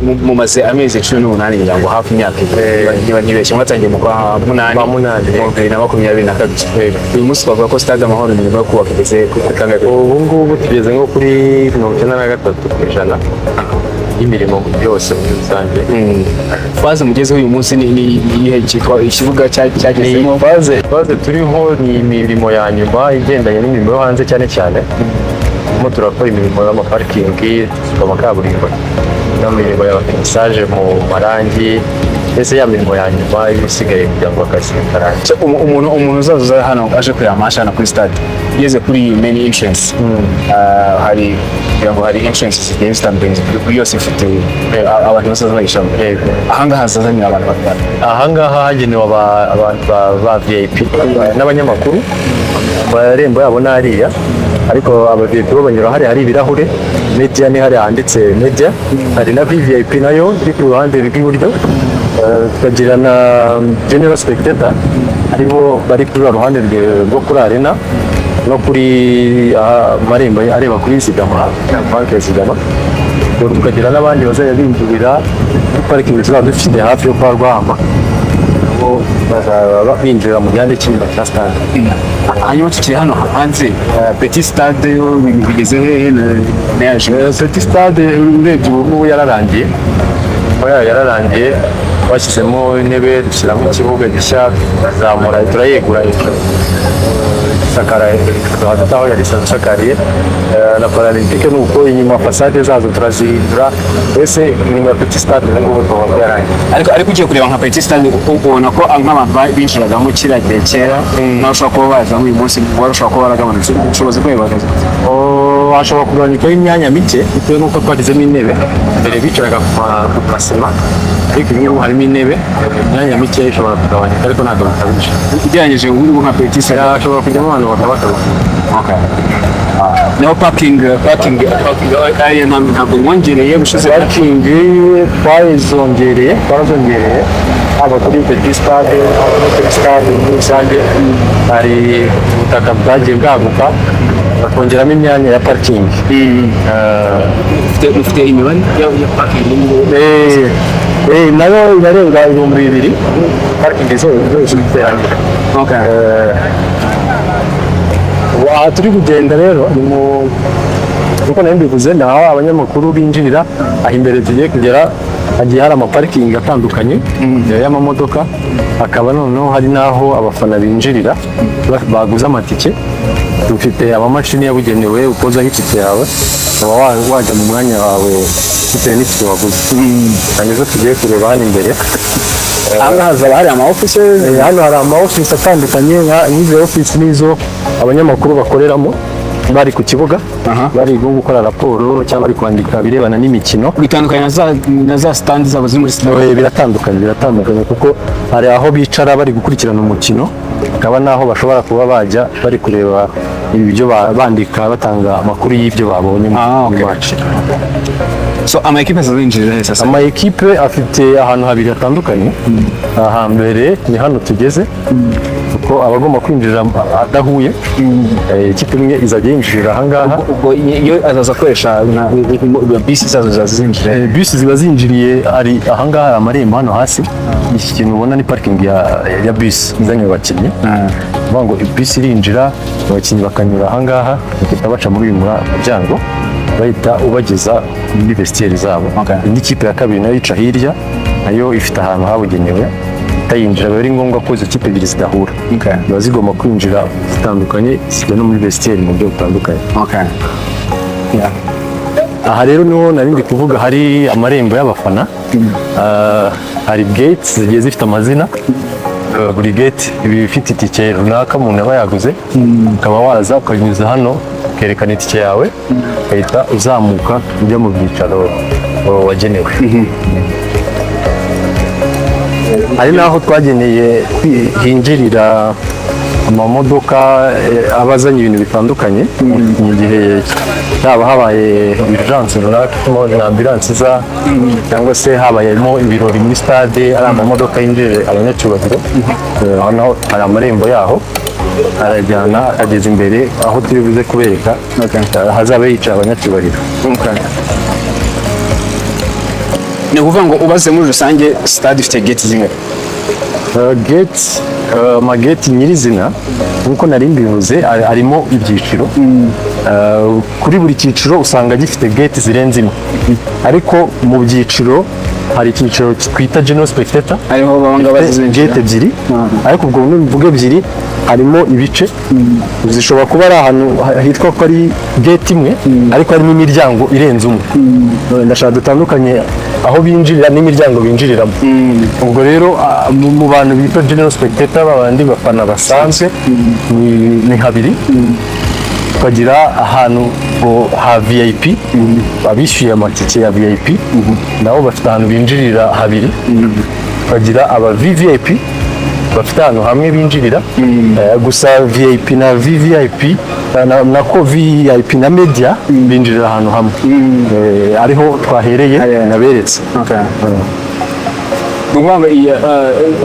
Mumaze amezi 18, ngira ngo hafi imyaka 2 niba ntibeshye. Mwatangiye mu kwa munani, Kwa munani, mu 2022. Uyu munsi twavuga ko Stade Amahoro imirimo yo kubaka igeze kuri kangahe? Ubu ngubu tugeze nko kuri 93% y'imirimo yose muri rusange. Phase mugezeho uyu munsi ni iyihe? Cyitwa ikibuga cyagezemo? Ni phase turiho, ni imirimo ya nyuma igendanye n'imirimo yo hanze cyane cyane. Turimo turakora imirimo y'amaparikingi, dusuka amakaburimbo, n'imirimo ya finissage mu marangi, mbese ya mirimo ya nyuma iba isigaye kugira ngo akazi karangire. So, umuntu uzaza uza hano aje kureba match hano kuri stade, ugeze kuri iyi main entrance, hari, kugira ngo hari entrance zigiye zitandukanye, buri yose ifite abantu bazaza bayishamo. Ahangaha hazazanira abantu batanu? Ahangaha hagenewe abantu ba VIP n'abanyamakuru. Amarembo yabo ni ariya, ariko aba VIP bo banyura hariya hari ibirahure. Media ni hariya handitse media. Hari na VVIP nayo iri ku ruhande rw'iburyo. Tukagira na general spectator, aribo bari kuri ruriya ruhande rwo kuri arena no kuri amarembo areba kuri Zigama, banki ya Zigama. Ubwo tukagira n'abandi bazajya binjirira muri parikingi tuzaba dufite hafi yo kwa Rwahama, nabo bazaba binjira mu gihande cy'inyuma cya stade. Hanyuma tukiri hano hanze, petit stade yo bigeze hehe na yaje? Petit stade urebye ubu ngubu yararangiye. Oya, yararangiye. Twashyizemo intebe, dushyiramo ikibuga gishya, tuzamura, turayegura hejuru, isakara hagati aho yari isanzwe isakariye. Na Paralympique ni uko, inyuma façade zazo turazihindura, mbese inyuma ya petit stade ubu ngubu tukaba byarangiye. Ariko ugiye kureba nka petit stade, ubona ko nk'abantu binjiragamo kiriya gihe kera nawe ushobora kuba bazamo uyu munsi, wari ushobora kuba waragabanutse, ubushobozi bwayo buhagaze? Oh, hashobora kugabanyukaho imyanya mike bitewe n'uko twashyizemo intebe. Mbere bicaraga ku masima, ariko ubu ngubu harimo intebe, imyanya mike ishobora kugabanyuka, ariko ntabwo bikabije. Ugereranyije ubu ngubu nka petit stade? Hashobora kujyamo abantu bakaba. Okay. Naho parking area ntabwo mwongereye ubushize? Parikingi twayizongereye, twarazongereye, haba kuri petit stade, haba no kuri stade muri rusange. Hari ubutaka bwagiye bwaguka, bakongeramo imyanya ya parikingi. Mufite imibare ya parking? Nayo irarenga 2000, parikingi zose zose ziteranyije. Ubu aha turi kugenda rero ni mu, nkuko nari mbivuze, ni aho abanyamakuru binjirira. Aho imbere tugiye kugera hagiye hari amaparikingi atandukanye y'amamodoka, hakaba noneho hari n'aho abafana binjirira baguze amatike. Dufite amamashini yabugenewe, ukozaho itike yawe ukaba wajya mu mwanya wawe bitewe n'itike waguze. Hari izo tugiye kureba hano imbere. Aha hazaba hari ama offices? Hano hari ama office atandukanye, nk'izi office nizo abanyamakuru bakoreramo bari ku kibuga, bari nko gukora raporo cyangwa bari kwandika ibirebana n'imikino. Bitandukanye na za stand zabo ziri muri stade? Biratandukanye, kuko hari aho bicara bari gukurikirana umukino, hakaba n'aho bashobora kuba bajya bari kureba ibyo bandika, batanga amakuru y'ibyo babonye mu match. So ama ekipe azazinjirira he sasa? Ama ekipe afite ahantu habiri hatandukanye. Ahambere ni hano tugeze, kuko aba agomba kwinjira adahuye. Ikipe imwe izajya yinjirira ahangaha. Ubwo iyo azaza akoresha bisi zazo zazinjira? Bisi ziba zinjiriye, ari ahangaha, hari amarembo hano hasi. Iki kintu ubona ni parikingi ya bisi izanye abakinnyi. Kuvuga ngo bisi irinjira, abakinnyi bakanyura ahangaha, bagahita baca muri uyu muryango, bahita ubageza muri vestiaire zabo. Indi kipe ya kabiri nayo ica hirya, nayo ifite ahantu habugenewe itayinjira. Biba ari ngombwa ko izo kipe ebyiri zidahura. Ziba zigomba kwinjira zitandukanye, zijya no muri vestiaire mu buryo butandukanye. Yeah. Aha rero niho nari ndi kuvuga hari amarembo y'abafana. Hari gates zigiye zifite amazina. Buri gate iba ifite itike runaka umuntu aba yaguze, ukaba waza ukanyuza hano, ukerekana itike yawe, ugahita uzamuka ujya mu byicaro wagenewe. Hari n'aho twageneye hinjirira amamodoka aba azanye ibintu bitandukanye, mu gihe yaba habaye urgence runaka ituma nka ambulance iza, cyangwa se habayemo ibirori muri stade, ari amamodoka yinjije abanyacyubahiro. Hano hari amarembo yaho arajyana ageza imbere aho turi buze kubereka hazaba hicaye abanyacyubahiro. Ni ukuvuga ngo ubaze muri rusange, stade ifite gate zingahe? Gate, amagate nyirizina nk'uko nari mbivuze arimo ibyiciro. Kuri buri cyiciro usanga gifite gate zirenze imwe, ariko mu byiciro hari icyiciro twita general spectator, Ariho baba ngaba bazinjira. Gate ebyiri, ariko ubwo mvuga ebyiri harimo ibice, zishobora kuba ari ahantu hitwa ko ari gate imwe ariko harimo imiryango irenze umwe. Ndashaka dutandukanye aho binjirira n'imiryango binjiriramo. Ubwo rero mu bantu bitwa general spectator, babandi bafana basanzwe, ni habiri. Tukagira ahantu ngo ha VIP, abishyuye amatike ya VIP nabo bafite ahantu binjirira habiri. Tukagira aba VVIP bafite ahantu hamwe binjirira. Gusa VIP na VVIP nako VIP na media binjirira ahantu hamwe, ariho twahereye naberetse. Okay. Ni ukuvuga ngo iyi,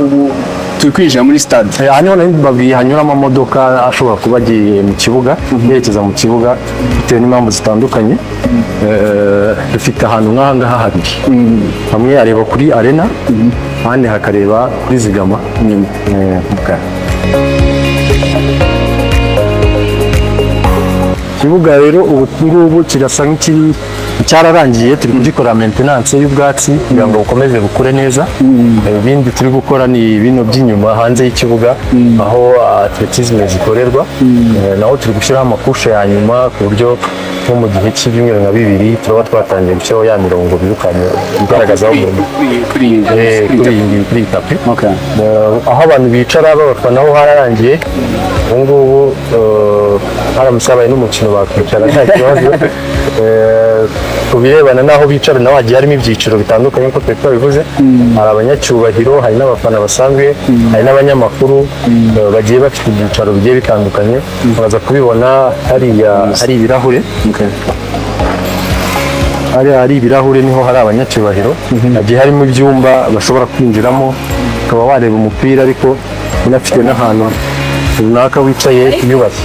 ubu turi kwinjira muri stade. Aha niho nari mbabwiye hanyura amamodoka ashobora kuba agiye mu kibuga, yerekeza mu kibuga bitewe n'impamvu zitandukanye. Dufite ahantu nk'aha ngaha habiri, hamwe areba kuri arena, ahandi hakareba kuri zigama. Okay. Ikibuga rero ubu ngubu kirasa nk'ikiri cyararangiye, turi kugikora maintenance y'ubwatsi kugira ngo bukomeze bukure neza. Ibindi turi gukora ni bino by'inyuma hanze y'ikibuga aho athlétisme zikorerwa. Naho turi gushyiraho amacouches ya nyuma ku buryo nko mu gihe cy'ibyumweru nka 2 turaba twatangiye gushyiraho ya mirongo birukanye igaragaza aho umuntu Kuri kuri iyi tapis. Okay. Aho abantu bicara b'abafana ho hararangiye. Ubu ngubu haramutse habaye n'umukino bakwicara nta kibazo. Ku birebana n'aho bicara naho hagiye harimo ibyiciro bitandukanye nk'uko twari twabivuze: hari abanyacyubahiro, hari n'abafana basanzwe, hari n'abanyamakuru. Bagiye bafite ibyicaro bigiye bitandukanye, baza kubibona hariya hari ibirahure. Okay. Hariya hari ibirahure niho hari abanyacyubahiro. Hagiye harimo ibyumba bashobora kwinjiramo ukaba wareba umupira, ariko unafite n'ahantu runaka wicaye yubatse.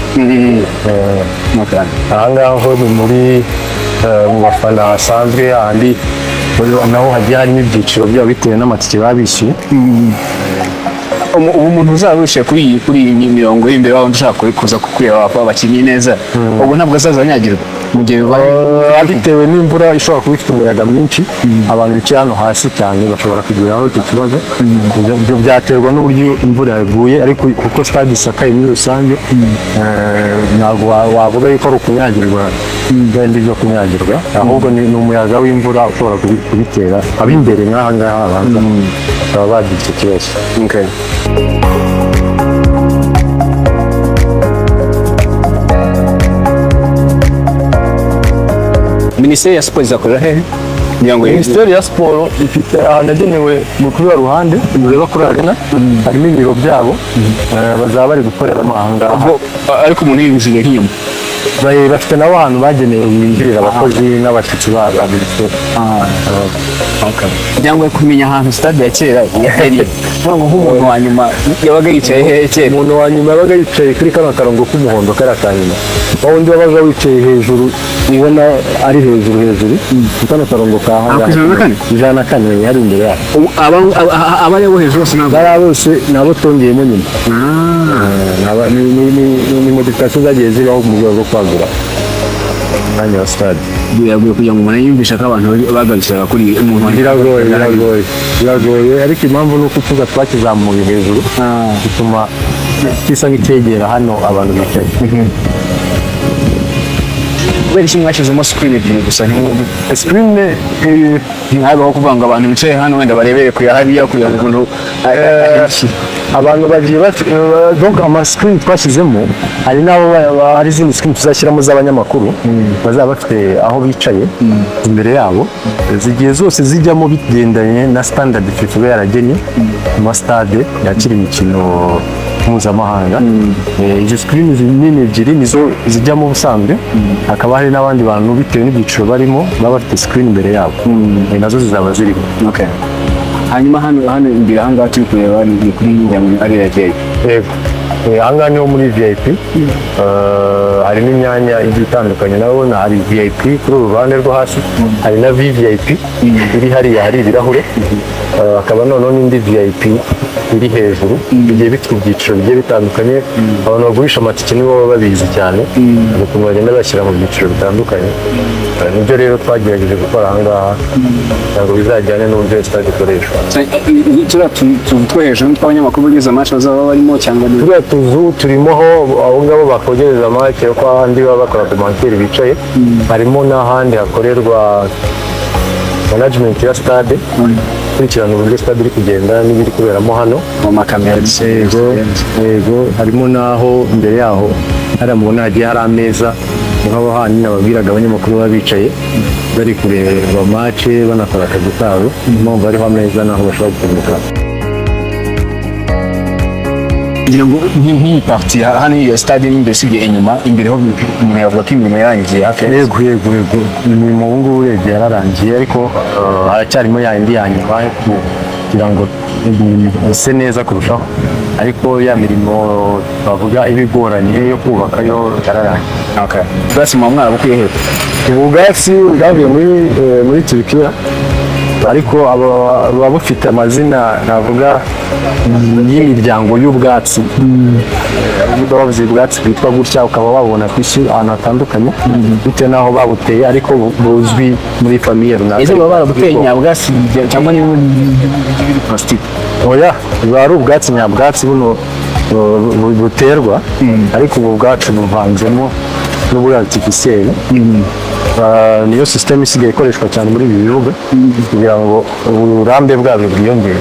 Okay. Aha ngaha ho ni muri mu bafana hasanzwe, ahandi naho hagiye harimo ibyiciro byabo bitewe n'amatike baba bishyuye. Ubu umuntu uzaba wicaye kuri iyi mirongo y'imbere, waba ushaka kuza kureba abakinnyi neza, ubu ntabwo azaza anyagirwa mu gihe bibaye? Bitewe n'imvura ishobora kuba ifite umuyaga mwinshi, abantu bicaye hano hasi cyane bashobora kugiraho icyo kibazo. Ibyo byaterwa n'uburyo imvura yaguye, ariko kuko stade isakaye muri rusange, ntabwo wavuga yuko ari ukunyagirwa byandi byo kunyagirwa, ahubwo ni umuyaga w'imvura ushobora kubitera. Ab'imbere nk'aha ngaha habanza bakaba bagira icyo kibazo. Okay. Minisiteri ya Siporo izakorera hehe kugira ngo Minisiteri ya Siporo ifite ahantu yagenewe mu kuri ruhande rureba kuri arena, harimo ibiro byabo. Bazaba bari gukoreramo aha ngaha. Ubwo, ariko umuntu yinjiriye nk'inyuma? Bafite nabo ahantu bagenewe binjirira abakozi n'abashyitsi ba minisiteri. Okay. Kugira ngo kumenya ahantu stade ya kera yari, kuvuga ngo nk'umuntu wa nyuma yabaga yicaye hehe kera? Umuntu wa nyuma yabaga yicaye kuri kano karongo k'umuhondo kariya ka nyuma, wa wundi wabaga wicaye hejuru ubona ari hejuru hejuru, ni kano karongo ka Ah, ku 104? 104 hari imbere yaho. Ubu abari bo hejuru bose ntabwo Bariya bose ni abo twongeyemo nyuma. Ni modification zagiye zibaho mu rwego rwo kwagura umwanya wa stade. Biragoye kugira ngo umuntu yiyumvishe ko abantu bagarukiraga kuri umuntu Biragoye, biragoye, biragoye, ariko impamvu ni uko ikibuga twakizamuye hejuru, bituma gisa nk'icyegera hano abantu bicaye. Kubera iki mwashyizemo screen ebyiri gusa? Screen Ntihabeho kuvuga ngo abantu bicaye hano wenda barebere kuya hariya kugira ngo umuntu Abantu bagiye donc ama screen twashyizemo, hari n'abo hari izindi screen tuzashyiramo z'abanyamakuru bazaba bafite aho bicaye imbere yabo. Zigiye zose zijyamo bigendanye na standard FIFA iba yaragennye mu ma stade yakira imikino mpuzamahanga. Izo screen nini ebyiri nizo zijyamo ubusanzwe, hakaba hari n'abandi bantu bitewe n'ibyiciro barimo baba bafite screen imbere yabo. Nazo zizaba zirimo. Okay. Hanyuma hano imbere aha ngaha turi kureba ni kuri ari ya VIP? Yego. Aha ngaha niho muri VIP. Harimo imyanya igiye itandukanye. Nabona hari VIP kuri uru ruhande rwo hasi, hari na VVIP iri hariya hari ibirahure. Hakaba noneho n'indi VIP iri hejuru. Bigiye bifite ibyiciro bigiye bitandukanye. Abantu bagurisha amatike nibo baba babizi cyane, hari ukuntu bagenda bashyira mu byiciro bitandukanye. Nibyo rero twagerageje gukora aha ngaha kugira ngo bizajyane n'uburyo stade ikoreshwa. Turiya tuzu two hejuru tw'abanyamakuru bageze match bazaba barimo, cyangwa ni Turiya tuzu turimo aho abo ngabo bakogereza match, ko ahandi baba bakora commentaire bicaye. Harimo n'ahandi hakorerwa management ya stade, gukurikirana uburyo stade iri kugenda n'ibiri kuberamo hano. Mu makamera? Yego, harimo n'aho imbere yaho hariya mubona hagiye hari ameza, niho aho hanyine nababwiraga abanyamakuru baba bicaye bari kureba match, banakora akazi kabo. Niyo mpamvu hariho ameza n'aho bashobora guturuka. Ngira ngo nk'iyi partie hano iyo stade mo imbere, usibye inyuma, imbere ho umuntu yavuga ko imirimo yarangiye hafi ya Yego, imirimo ubu ngubu urebye yararangiye, ariko haracyarimo ya yindi ya nyuma yo kugira ngo ise neza kurushaho, ariko ya mirimo bavuga iba igoranye yo kubaka yo yararangiye. Okay. Bwatsi muba mwarabukuye he? Ubu bwatsi bwavuye muri Turukiya, ariko buba bufite amazina navuga y'imiryango y'ubwatsi. Niba bavuze ubwatsi bwitwa gutya, ukaba wabona ku isi ahantu hatandukanye bitewe n'aho babuteye, ariko buzwi muri famille runaka. Ese baba barabuteye nyabwatsi cyangwa ni biri plastique? Oya, biba ari ubwatsi nyabwatsi buno buterwa, ariko ubu bwacu buvanzemo n'uburi artificiel. Niyo system isigaye ikoreshwa cyane muri ibi bihugu kugira ngo uburambe bwabyo bwiyongere.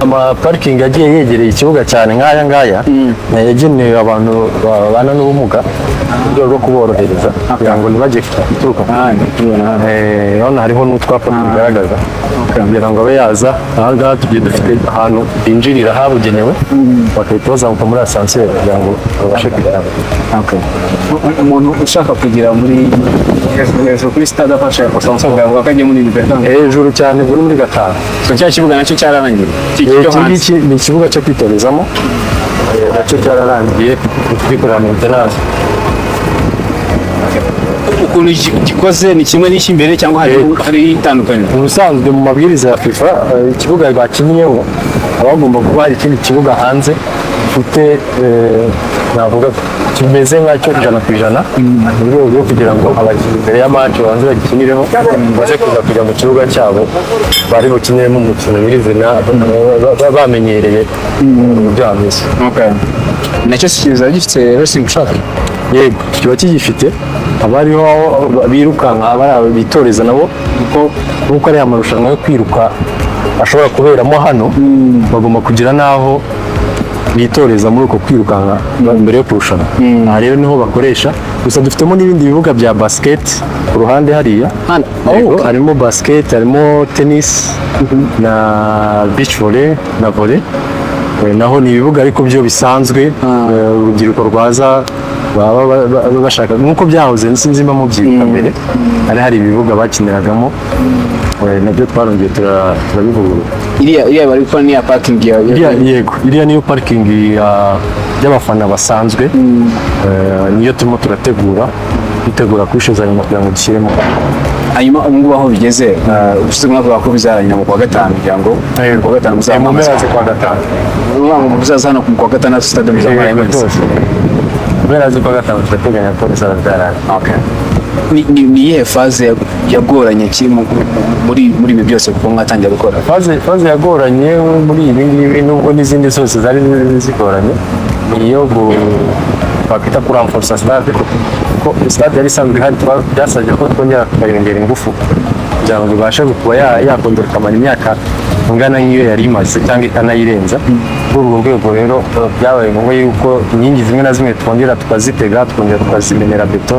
Amaparikingi agiye yegereye ikibuga cyane nk'aya ngaya yagenewe abantu babana n'ubumuga mu rwego rwo kuborohereza kugira ngo ntibajye guturuka. Ah, ndi kubibona hano. Urabona hariho n'utwapa tubigaragaza kugira ngo abe yaza aha ngaha. Tugiye dufite ahantu binjirira habugenewe, bagahita bazamuka muri ascenseur kugira ngo babashe kugera. Okay. Umuntu ushaka kugera muri hejuru hejuru kuri stade afashe ascenseur, bwavuga ko agiye muri Liberté? Hejuru cyane buri muri gatanu. So cya kibuga nacyo cyararangiye? Iki cyo Iki hanze? ngiki ni ikibuga cyo kwitorezamo, nacyo cyararangiye, tugikorera maintenance. Ukuntu gikoze ni kimwe n'icy'imbere cyangwa hari itandukaniro? Ubusanzwe mu mabwiriza ya FIFA, ikibuga bakiniyeho haba hagomba kuba hari ikindi kibuga hanze gifite, navuga kimeze nkacyo 100%, mu rwego rwo kugira ngo abakinnyi mbere ya match babanze bagikinireho, baze kuza kujya mu kibuga cyabo bari bukiniremo umukino nyirizina bamenyereye uburyo hameze. Okay. Nacyo kizaba gifite racing track? Yego, kiba kigifite. Haba hariho aho birukanka, aba ari bitoreza nabo, kuko nk'uko ari amarushanwa yo kwiruka ashobora kuberamo hano, bagomba kugira n'aho bitoreza muri uko kwirukanka mbere yo kurushanwa. Aha rero niho bakoresha. Gusa dufitemo n'ibindi bibuga bya basket ku ruhande hariya. Hano? Yego, harimo basket, harimo tennis na beach volley na volley. Naho ni ibibuga ariko byo bisanzwe, urubyiruko rwaza baba bashaka nk'uko byahoze. Sinzi mba mubyibuka mbere hari ibibuga bakiniragamo. Nabyo twarongeye turabivugurura. Iriya bari gukora ni iya parking ya Iriya, yego, iriya niyo parking y'abafana basanzwe. Niyo turimo turategura, dutegura kuyishoza nyuma kugira ngo dushyiremo. Hanyuma ubu ngubu aho bigeze, ubushize mwavuga ko bizarangira mu kwa gatanu, kugira ngo mu kwa gatanu Mu mpera muzaba z'ukwa gatanu. Uvuga ngo muzaza hano mu kwa gatandatu stade muzaba Yego, mwayimuritse? rwose. Mu mpera z'ukwa gatanu turateganya ko bizaba byarangiye. Okay. Ni iyihe phase yagoranye ki muri ibi byose kuko mwatangiye gukora? Phase yagoranye muri ibi ngibi, nubwo n'izindi zose zari zigoranye, ni iyo twakwita kuramforsa stade, kuko stade yari isanzwe ihari. Byasabye ko twongera tukayongera ingufu kugira ngo ibashe kuba yakongera ikamara imyaka ingana nk'iyo yari imaze cyangwa ikanayirenza. Muri urwo rwego rero, byabaye ngombwa yuko inkingi zimwe na zimwe twongera tukazitega, twongera tukazimenera beto,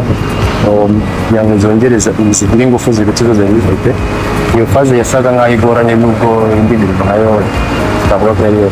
kugira ngo zongere zigire ingufu ziruta izo zari zifite. Iyo phase yasaga nk'aho igoranye, nubwo indi mirimo nayo twavuga ko yari yoroshye.